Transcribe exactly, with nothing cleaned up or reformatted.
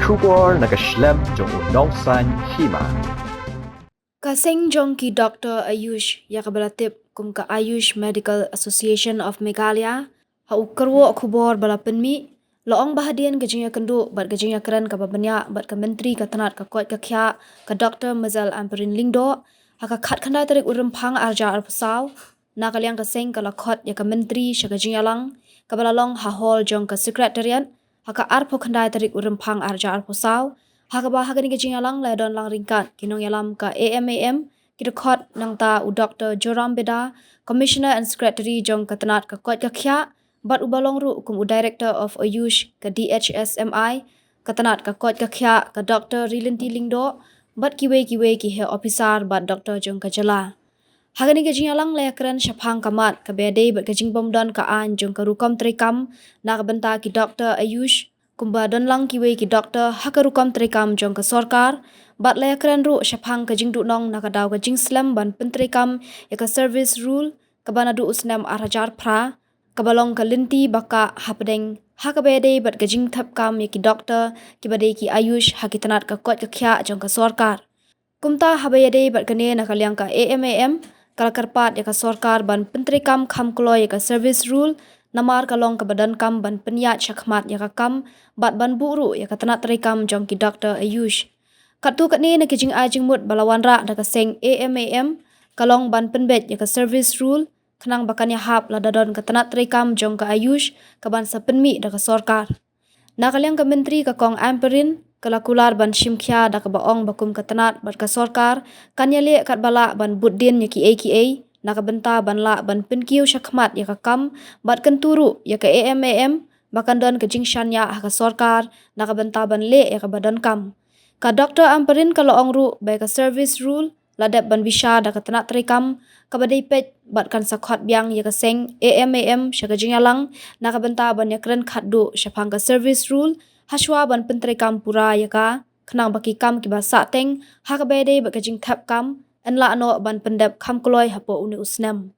Khubor na ka shlem jong u nongsan hima. Ka seng jong ki Doktor Ayush, ïa kaba la tip kum ka Ayush Medical Association of Meghalaya, ha u kyrwoh khubor ba la pynmih, la ong ba hadien ka jingïakynduh bad ka jingïakren kaba bniah bad ka Myntri ka tnat ka koit ka khiah, ka Doktor Mazel Ampareen Lyngdoh, ha ka khatkhyndai tarik u Rymphang arhajar arphew saw, na ka liang ka seng ka la khot ïa ka Myntri sha ka jingïalang kaba la long ha hall jong ka Secretariat, ha ka arphew khyndai tarik u Rymphang arhajar arphew saw, ha kaba ha kane ka jingïalang la don lang ryngkat ki nongïalam ka A M A M, ki dkhot nangta u Doktor Joram Beda, Commissioner and Secretary jong ka tnat ka koit ka khiah, bad uba long ruh kum u Director of Ayush ka D H S M I, ka tnat ka koit ka khiah, ka Doktor Rilinti Lyngdoh, bad kiwei kiwei ki heh officer bad doktor jong ka jylla. Ha kane ka jingïalang la ïakren shaphang ka mat kaba ïadei bad ka jingbymdon ka aiñ jong ka rukom treikam na ka bynta ki Doktor Ayush, kumba don lang kiwei ki doktor ha ka rukom treikam jong ka sorkar, bad la ïakren ruh shaphang ka jingduhnong na ka daw ka jingslem ban pyntreikam ïa ka service rule, kaba naduh u snem arhajar phra, kaba long ka lynti ba kah hapdeng ha kaba ïadei bad ka jingthep kam ïa ki doktor kiba dei ki Ayush ha ki tnat ka koit ka khiah jong ka sorkar. Kumta haba ïadei bad kane na ka liang ka A M A M, ka la kyrpad ïa ka sorkar ban pyntreikam kham kloi ïa ka service rule, namar ka long kaba donkam ban pynïaid shakhmat ïa ka kam, bad ban buh ruh ïa ka tnat treikam jong ki Doktor Ayush. Katto katne na ki jingai jingmut ba la wanrah da ka seng A M A M, ka long ban pynbeit ïa ka service rule, khnang ba kan ïahap lada don ka tnat treikam jong ka Ayush, kaban sa pynmih da ka sorkar. Na ka liang ka Myntri ka Kong Ampareen, ka la kular ban shim khia da kaba ong ba kum ka tnat bad ka sorkar kan ïaleh katba lah ban bud dien ïa kiei kiei na ka bynta ban lah ban pynkiew shakhmat ïa ka kam, bad kyntu ruh ïa ka A M A M ba kan don ka jingshaniah ha ka sorkar na ka bynta ban leh ïa kaba donkam. Ka Doktor Ampareen ka la ong ruh ba ïa ka service rule la dep ban bishar da ka tnat treikam kaba dei peit, bad kan sa khot biang ïa ka seng A M A M sha ka jingïalang na ka bynta ban ïakren khatduh shaphang ka service rule, hashwa ban pyntreikam pura ïa ka, khnang ba ki kam kiba sahteng ha kaba ïadei bad ka jingthep kam yn lah noh ban pyndep kham kloi hapoh une u snem.